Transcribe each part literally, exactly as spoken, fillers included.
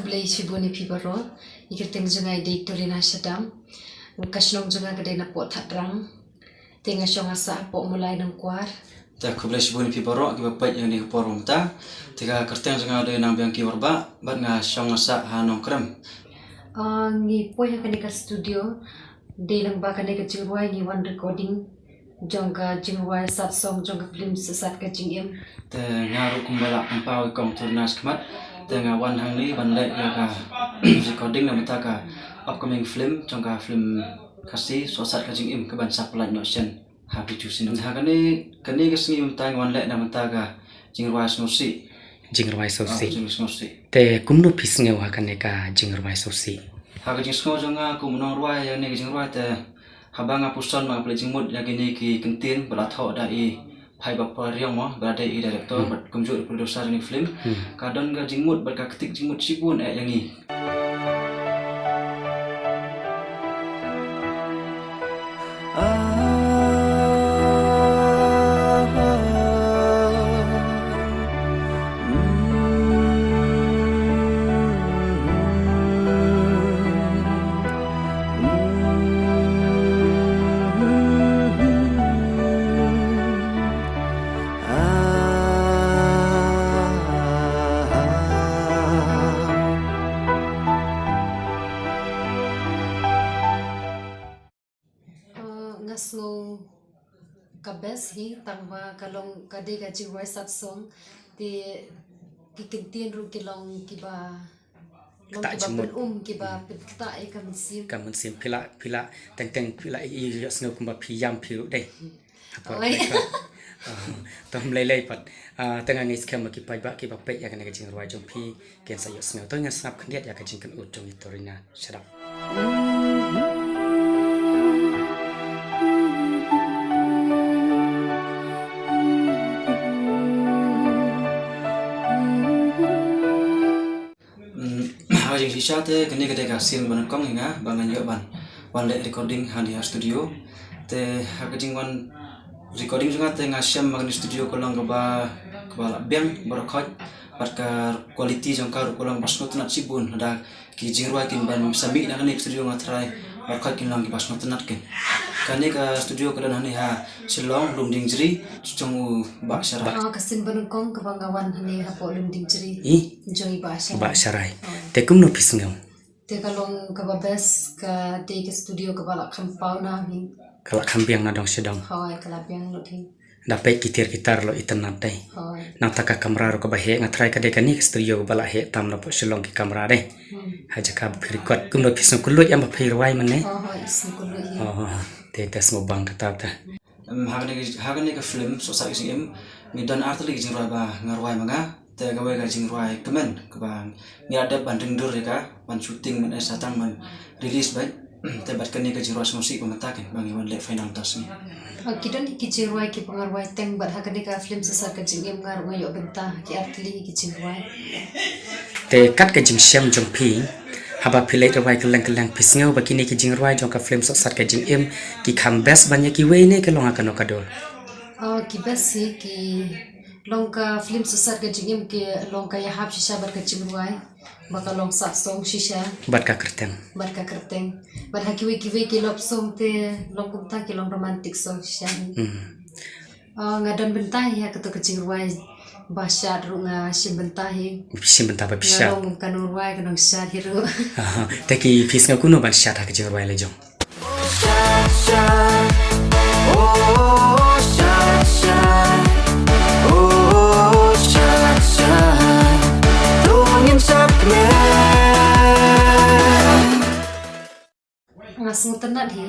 Khublei shibun ïa phi baroh. Ïa ka kyrteng jong nga i dei Torina Shadam. Ka shnong jong nga ka dei na Pok Thadrang. Te nga shong nga sah hapoh Mulai Nongkwar. Te khublei shibun ïa phi baroh kiba peit ïa kane ka por mynta. Te ka kyrteng jong nga dei Nangbiang Kiwarbah bad nga shong nga sah ha Nongkrem. Ah, ngi poi ha kane ka studio. Dei lang ba kane ka jingrwai ngi wan recording jong ka jingrwai sat song jong ka film Shisha ka Jingim. Te nga ruh kumba la pynpaw ïa i kong Torina shakhmat. Te nga wan hangne ban leh ïa ka recording na bynta ka upcoming film jong ka film Khasi Shisha ka Jingim kaban sa pynlait noh shen ha Bijou Cinema. Ha kane, kane ka sngi mynta nga wan leh na bynta ka jingrwai Sngewsih. Jingrwai Sngewsih. Ah, jingrwai Sngewsih. Te kumno phi sngew ha kane ka jingrwai Sngewsih? Ha ka jingsngew jong nga kum u nongrwai ïa kane ka jingrwai te haba nga puson ba nga pynleit jingmut ïa kine ki kyntien ba la thoh da i Phai Bapar Riang mo, ba dei i director bad kumjuh i producer jong kane ka film. Hmm. Ka don ka jingmut bad ka ktik jingmut shibun eh ïa ngi. Uh, nga sngew ka best hi, tang ba ka long ka dei ka jingrwai sat song, te ki kyntien ruh ki long kiba, long kiba pynum, kiba pynktah ïa ka mynsiem. Ka mynsiem phi la, phi la teng teng phi la ïohsngew kumba phi ïam phi ruh dei. Oi. Tom lei lei pat. Ah, te nga ngeit skhem ba ki paidbah kiba peit ïa kane ka jingrwai jong phi kin sa ïohsngew. To ngin sngap khyndiat ïa ka jingkynnoh jong i Torina Shadam. Mm, ha ka jingshisha te kane ka dei ka sien ba nyngkong ïa nga ba ngan ïoh ban wan leh recording hangne ha studio. Te ha ka jingwan recording jong nga te nga shem ba kane studio ka long kaba, kaba la biang baroh khoit bad ka quality jong ka ruh ka long ba sngewtynnat shibun. Lada ki jingrwai kin ban sa mih na kane ka studio nga tharai baroh khoit kin long kiba sngewtynnat kin. Kane ka studio ka don hangne ha Shillong, Lumdiengjri, jong u Bah Sharai. Ah, ka sien ba nyngkong kaba nga wan hangne hapoh Lumdiengjri. I? Jong i Bah Sharai. Bah Sharai. Oh. Te kumno phi sngew? Te ka long kaba best, ka dei ka studio kaba la kham paw na hi. Ka la kham biang na dong sha dong. Hooid, ka la biang lut hi. Da peit ki tiar ki tar lo itynnat dei. Hooid. Nangta ka kamra ruh kaba heh, nga tharai ka dei kane ka studio kaba la heh tam napoh Shillong ki kamra dei. Hmm. Ha jaka ba phi record. Kumno phi sngewkylluid ïa ba phi rwai mynne? Oh, hooid, sngewkylluid ïa. Oh, te, te sngewbang kata te. Em, ha kane ka, ha kane ka film Sohsat ka Jingim ngi don ar tylli ki jingrwai ba nga rwai ma nga. Te kawei ka jingrwai Kmen kaba ngi la dep ban ring dur ïa ka ban shooting mynne sa tang ban release beit. Te bad kane ka jingrwai Sngewsih ba mynta keiñ ba ngi wan leh final mynta ka sngi. Ah, ki don ki jingrwai kiba nga rwai teng bad ha kane ka film Sohsat ka Jingim nga ruh nga ïoh bynta ha ki ar tylli ki jingrwai. Te kat ka jingshem jong phi, haba phi leit rwai kylleng kylleng phi sngew ba kine ki jingrwai jong ka film Sohsat ka Jingim ki kham best ban ïa kiwei ne ki long ha kano ka dur? Ah, ki best hi, ki long ka film Sohsat ka Jingim ki long ka ïahap shisha bad ka jingrwai. Ba ka long sat song shisha. Bad ka kyrteng. Bad ka kyrteng. Bad ha kiwei kiwei ki love song te long kumta ki long romantic song shisha. Hmm. Ah, nga don bynta hi ha kato ka jingrwai Bah Shad ruh nga shim bynta hi. Shim bynta ba Bah Shad. Nga long ka nongrwai ka nongshad hi ruh. Ah, te ki phi sngew kumno ban shad ha ka jingrwai la jong? Nga sngewtynnat hi.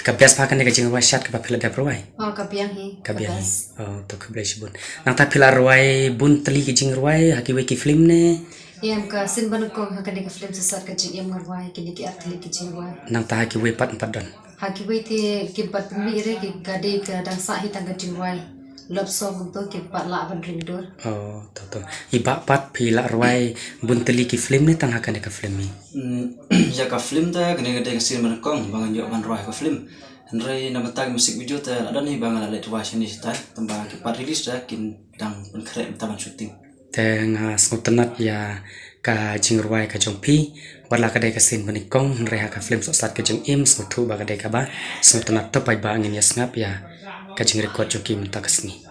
Ka best bha kane ka jingrwai Shad kaba phi la dep rwai? Oh, ka biang hi. Ka biang hi. Oh, to khublei shibun. Nangta phi la rwai bun tylli ki jingrwai ha kiwei ki film ne? Em, ka sien ba nyngkong ha kane ka film Sohsat ka Jingim nga rwai kine ki ar tylli ki jingrwai. Nangta ha kiwei pat pat don? Ha kiwei te kim pat pynmih re, ki ka dei ka dang sah hi tang ka jingrwai love song kumto, kim pat lah ban ring dur. Oh, to to. I Bah pat phi la rwai bun tylli ki film ne tang ha kane ka film hi? Hmm, ïa ka film te kane ka dei ka sien ba nyngkong ba ngan ïoh ban rwai ka film. Hynrei na bynta ka music video te la don hi ba nga la leit rwai shane shatai, tang ba ki part release te kin dang pynkhreh mynta ban shooting. Te nga sngewtynnat ïa ka jingrwai ka jong phi. Wat la ka dei ka sien ba nyngkong hynrei ha ka film Sohsat Ka Jingim sngewthuh ba ka dei kaba sngewtynnat. To paidbah ngin ïa sngap ïa ka jingrecord jong ki mynta ka sngi.